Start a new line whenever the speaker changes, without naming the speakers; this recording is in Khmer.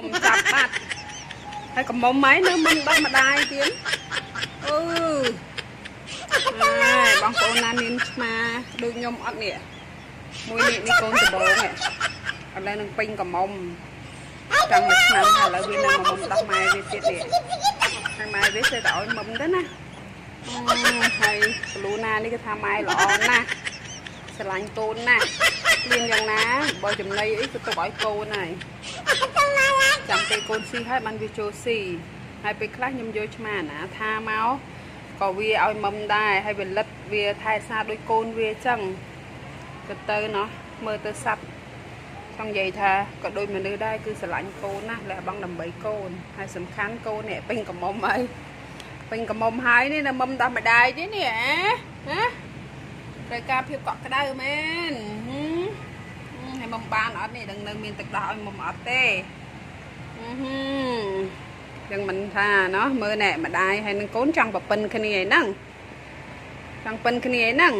ចាប់បាត់ហើយ កំមុំហើយនៅមិនដោះម្ដាយទៀតអឺហើយបងប្អូនណាមានឆ្មាដូចខ្ញុំអត់នេះមួយនេះនេះកូនដបងនេះឥឡូវនឹងពេញកំមុំចង់មួយឆ្នាំហើយឥឡូវវានឹងមកមុំដោះម៉ែវាទៀតនេះហើយម៉ែវាចេះតែឲ្យមុំទៅណាហើយប្លូណានេះគឺថាម៉ែល្អណាស់ស្រឡាញ់កូនណាស់លៀនយ៉ាងណាបើចំណីអីគឺទុកឲ្យកូនហើយចាំពេលកូនស៊ីហើយបានវាចូលស៊ីហើយពេលខ្លះខ្ញុំយកឆ្មាណាថាមកក៏វាឲ្យមុំដែរហើយវាលិតវាថែសារដូចកូនវាចឹងទៅទៅណោះមើលទៅសัตว์ចង់និយាយថាក៏ដូចមនុស្សដែរគឺស្រឡាញ់កូនណាស់លះបង់ដើម្បីកូនហើយសំខាន់កូននេះពេញកំមុំហើយពេញកំមុំហើយនេះនៅមុំដោះម្ដាយទេនេះអាណាត្រូវការភាពកក់ក្ដៅមែនហើយមុំបានអត់នេះដឹងនៅមានទឹកដោះឲ្យមុំអត់ទេចឹងមិនថាណោះមើលណែម្ដាយហើយនឹងកូនចង់ប្រពន្ធគ្នាឯហ្នឹងចង់ប៉ិនគ្នាឯហ្នឹង